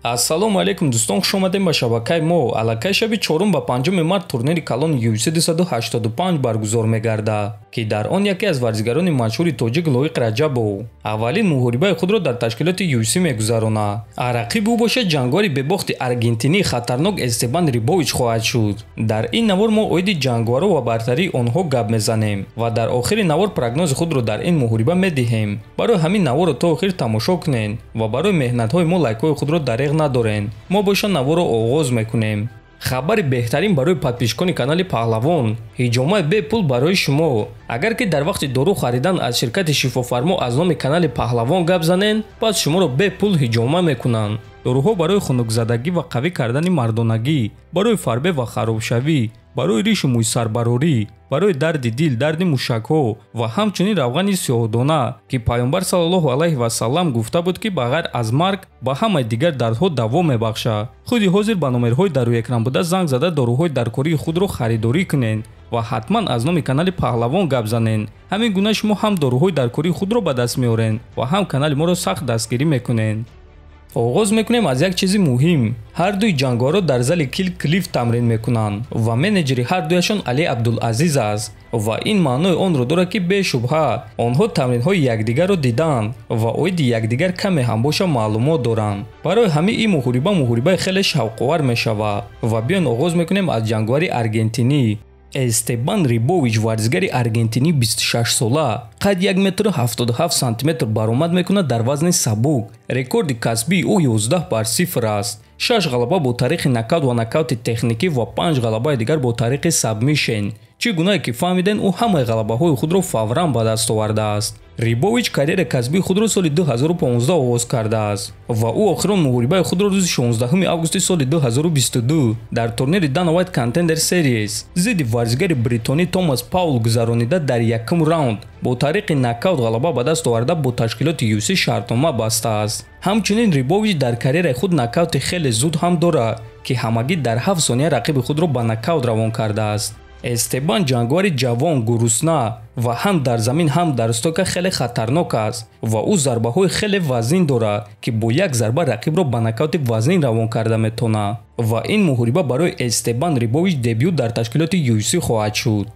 Ассалому алайкум дӯстон, хуш омадем ба шабакаи мо. Аллакай шаби 4 ба 5 март турнири калони UFC 285 баргузор мегардад, ки дар он яке аз варзигарони машҳури тоҷик Лоиқ Раҷабов аввалин муҳорибаи худро дар ташкилоти UFC мегузаронад. А рақиби ӯ бошад ҷанговари бебохти аргентинии хатарнок Эстебан Рибович хоҳад шуд. Дар ин навор мо оиди ҷанговаро ва бартарии онҳо гап мезанем ва дар охири навор прогнози худро дар ин муҳориба медиҳем. Барои ҳамин наворро то охир тамошо кунед ва барои меҳнатҳои мо лайкҳои худро дареғ надорен. Мо боша наворро оғоз мекунем. Хабари беҳтарин барои подписчикони канали Паҳлавон: ҳиҷомаи бепул барои шумо. Агар ки дар вақти дору харидан аз ширкати Шифофармо аз номи канали Паҳлавон гап занен, пас шуморо бепул ҳиҷома мекунанд. Доруҳо барои хунукзадагӣ ва қавӣ кардани мардонагӣ, барои фарбе ва харобшавӣ, барои ришу мӯйсарбарорӣ, барои дарди дил, дарди мушакҳо ва ҳамчунин равғани сиёҳдона, ки Пайғамбар саллаллоҳу алайҳи васаллам гуфта буд, ки ба ғайр аз марг ба ҳамаи дигар дардҳо даво мебахшад. Худи ҳозир ба номерҳои дар рӯи экран буда занг зада доруҳои даркории худро харидорӣ кунед ва ҳатман аз номи канали Паҳлавон гап занед. Ҳамин гуна шумо ҳам доруҳои даркории худро ба даст меоред ва ҳам канали моро сахт дастгирӣ мекунед. Оғоз мекунем аз як чизи муҳим. Ҳар дуи ҷанговарро дар зали Кил Клиф тамрин мекунанд ва менеҷери ҳар дуяшон Али Абдулазиз аст ва ин маънои онро дорад, ки бешубҳа онҳо тамринҳои якдигарро диданд ва оиди якдигар каме ҳам боша маълумот доранд. Барои ҳамин ин муҳориба муҳорибаи хеле шавқовар мешавад ва биён оғоз мекунем аз ҷанговари аргентинӣ. Эстебан Рибович, варзигари аргентинӣ 26-сола, қад 1 метру 77 сантиметр баромад мекунад дар вазни сабук. Рекорди касбии ӯ 11-0 аст. 6 ғалаба бо тариқи нокаут ва нокаути техникӣ ва 5 ғалабаи дигар бо тариқи сабмишн. Чӣ гунае ки фаҳмиден, ӯ ҳамаи ғалабаҳои худро фавран ба даст овардааст. Рибович карьераи касбии худро соли 2015 оғоз кардааст ва ӯ охирон муҳорибаи худро рӯзи 16 августи соли 2022 дар турнири Dana White Contender Series зидди варзигари бритонӣ Томас Паул гузаронида дар якум раунд бо тариқи нокаут ғалаба ба даст оварда бо ташкилоти UFC шартнома бастааст. Ҳамчунин Рибович дар карьераи худ нокаути хеле зуд ҳам дорад, ки ҳамагӣ дар 7 сония рақиби худро ба нокаут равон кардааст. Эстебан ҷанговари ҷавон, гурусна ва ҳам дар замин, ҳам дар стойка хеле хатарнок аст ва ӯ зарбаҳои хеле вазнин дорад, ки бо як зарба рақибро ба нокаути вазнин равон карда метавонад ва ин муҳориба барои Эстебан Рибович дебют дар ташкилоти UFC хоҳад шуд.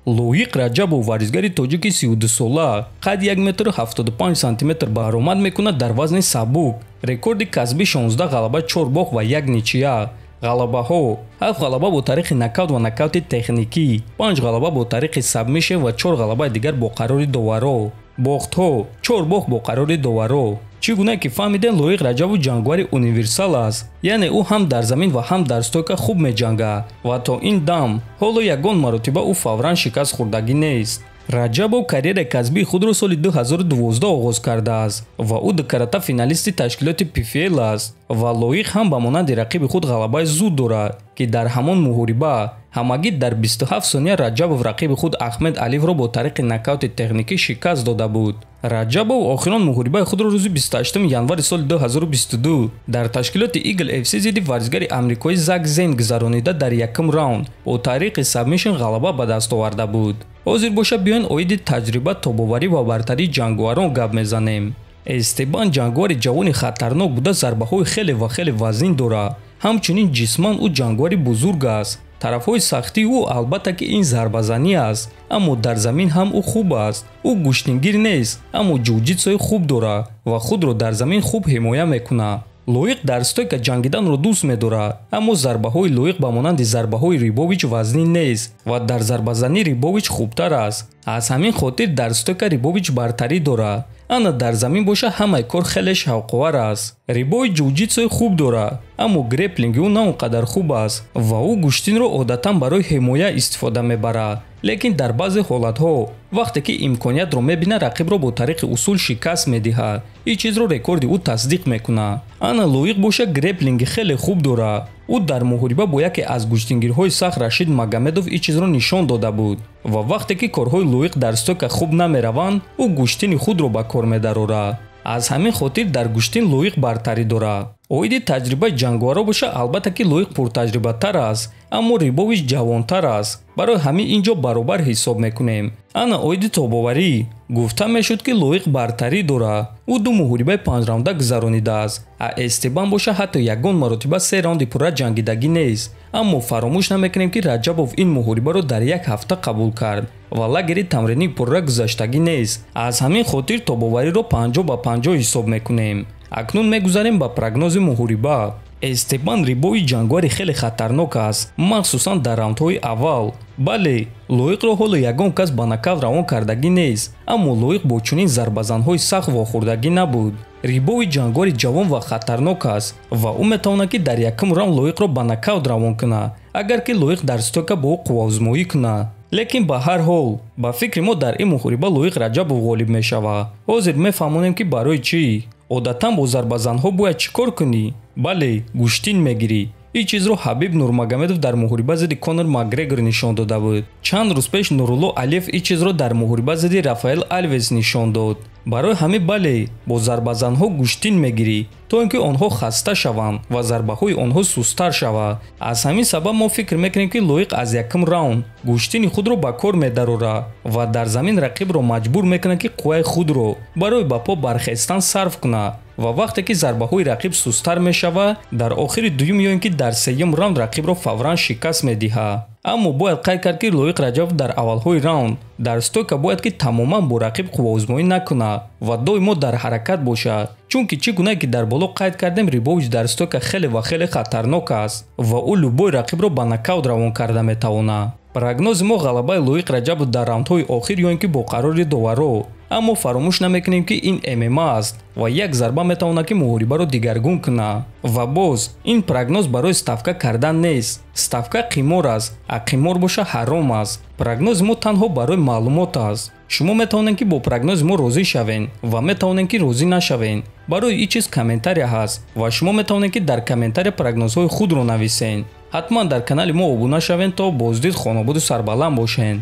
Лоиқ Раҷабов, варзигари тоҷики 32-сола, қад 1 метру 75 сантиметр баромад мекунад дар вазни сабук. Рекорди касбӣ 16 ғалаба, 4 бохт ва 1 ничия. Ғалабаҳо: 7 ғалаба бо тариқи нокаут ва нокаути техникӣ, 5 ғалаба бо тариқи сабмишн ва 4 ғалабаи дигар бо қарори доваро. Бохтҳо: 4 бохт бо қарори доваро. Чӣ гуна ки фаҳмиден, Лоиқ Раҷабов ҷанговари универсал аст, яъне ӯ ҳам дар замин ва ҳам дар стойка хуб меҷангад ва то ин дам ҳоло ягон маротиба ӯ фавран шикаст хӯрдагӣ нест. Раҷабов карьераи касбии худро соли 2012 оғоз кардааст ва ӯ дукарата финалисти ташкилоти PFL аст ва Лоиқ ҳам ба монанди рақиби худ ғалабаи зуд дорад, ки дар ҳамон муҳориба ҳамагӣ дар 27 сония Раҷабов рақиби худ Аҳмед Алиевро бо тариқи нокаути техникӣ шикаст дода буд. Раҷабов охирон муҳорибаи худро рӯзи 28 январи соли 2022 дар ташкилоти Eagle FC зидди варзигари амрикоӣ Зак Зен гузаронида дар якум раунд бо тариқи сабмишн ғалаба ба даст оварда буд. Ҳозир боша биёен оиди таҷриба, тобоварӣ ва бартарии ҷанговарон гап мезанем. Эстебан ҷанговари ҷавони хатарнок буда зарбаҳои хеле ва хеле вазнин дорад. Ҳамчунин ҷисман ӯ ҷанговари бузург аст. Тарафҳои сахтии ӯ албатта ки ин зарбазанӣ аст, аммо дар замин ҳам ӯ хуб аст. Ӯ гӯштингир нест, аммо ҷуҷитсои хуб дорад ва худро дар замин хуб ҳимоя мекунад. Лоиқ дар стойка ҷангиданро дӯст медорад, аммо зарбаҳои Лоиқ ба монанди зарбаҳои Рибович вазнин нест ва дар зарбазанӣ Рибович хубтар аст. Аз ҳамин хотир дар стойка Рибович бартарӣ дорад. Ана дар замин боша ҳамаи кор хеле шавқовар аст. Рибович ҷуҷитсои хуб дорад, аммо греплинги ӯ на он қадар хуб аст ва ӯ гӯштинро одатан барои ҳимоя истифода мебарад. Лекин дар баъзе ҳолатҳо вақте ки имкониятро мебинад, рақибро бо тариқи усул шикаст медиҳад. Ин чизро рекорди ӯ тасдиқ мекунад. Ана Лоиқ боша греплинги хеле хуб дорад. Ӯ дар муҳориба бо яке аз гӯштингирҳои сахт Рашид Магомедов ин чизро нишон дода буд ва вақте ки корҳои Лоиқ дар стойка хуб намераванд, ӯ гӯштини худро ба кор медарорад. Аз ҳамин хотир дар гӯштин Лоиқ бартарӣ дорад. Оиди таҷрибаи ҷанговаро боша, албатта ки Лоиқ пуртаҷрибатар аст, аммо Рибович ҷавонтар аст. Барои ҳамин ин ҷо баробар ҳисоб мекунем. Ана оиди тобоварӣ гуфта мешуд, ки Лоиқ бартарӣ дорад. Ӯ 2 муҳорибаи 5 раунда гузаронидааст, а Эстебан боша ҳатто ягон маротиба 3 раунди пурра ҷангидагӣ нест. Аммо фаромӯш намекунем, ки Раҷабов ин муҳорибаро дар як ҳафта қабул кард ва лагери тамринии пурра гузаштагӣ нест. Аз ҳамин хотир тобовариро 50 ба 50 ҳисоб мекунем. Акнун мегузарем ба прогнози муҳориба. Эстебан Рибович ҷанговари хеле хатарнок аст, махсусан дар раундҳои аввал. Бале, Лоиқро ҳоло ягон кас ба нокаут равон кардагӣ нест, аммо Лоиқ бо чунин зарбазанҳои сахт вохӯрдагӣ набуд. Рибович ҷанговари ҷавон ва хатарнок аст ва ӯ метавонад, ки дар якум раунд Лоиқро ба нокаут равон кунад, агар ки Лоиқ дар стойка бо ӯ қувваозмоӣ кунад. Лекин ба ҳар ҳол, ба фикри мо, дар ин муҳориба Лоиқ Раҷабов ғолиб мешавад. Ҳозир мефаҳмонем, ки барои чӣ. Одатан бо зарбазанҳо бояд чӣ кор кунӣ? Бале, гӯштин мегирӣ. Ин чизро Ҳабиб Нурмагомедов дар муҳориба зидди Конор Макгрегор нишон дода буд. Чанд рӯз пеш Нурулло Алиев ин чизро дар муҳориба зидди Рафаэл Алвес нишон дод. Барои ҳамин, бале, бо зарбазанҳо гӯштин мегирӣ, то ин ки онҳо хаста шаванд ва зарбаҳои онҳо сусттар шавад. Аз ҳамин сабаб мо фикр мекунем, ки Лоиқ аз якум раунд гӯштини худро ба кор медарорад ва дар замин рақибро маҷбур мекунад, ки қувваи худро барои ба по бархестан сарф кунад, ва вақте ки зарбаҳои рақиб сусттар мешавад, дар охири дуюм ё ин ки дар сеюм раунд рақибро фавран шикаст медиҳад. Аммо бояд қайд кард, ки Лоиқ Раҷабов дар аввалҳои раунд дар стойка бояд ки тамоман бо рақиб қувваозмоӣ накунад ва доимо дар ҳаракат бошад, чунки чӣ гунае ки дар боло қайд кардем, Рибович дар стойка хеле ва хеле хатарнок аст ва ӯ любой рақибро ба нокаут равон карда метавонад. Прогнози мо: ғалабаи Лоиқ Раҷабов дар раундҳои охир ё ин ки бо қарори доваро. Аммо фаромӯш намекунем, ки ин ММА аст ва як зарба метавонад, ки муҳорибаро дигаргун кунад. Ва боз ин прогноз барои ставка кардан нест. Ставка қимор аст, а қимор боша ҳаром аст. Прогнози мо танҳо барои маълумот аст. Шумо метавонед, ки бо прогнози мо розӣ шавед ва метавонед, ки розӣ нашавед. Барои ин чиз комментария ҳаст ва шумо метавонед, ки дар комментария прогнозҳои худро нависед. Ҳатман дар канали мо обуна шавед. То боздид, хонободу сарбаланд бошед.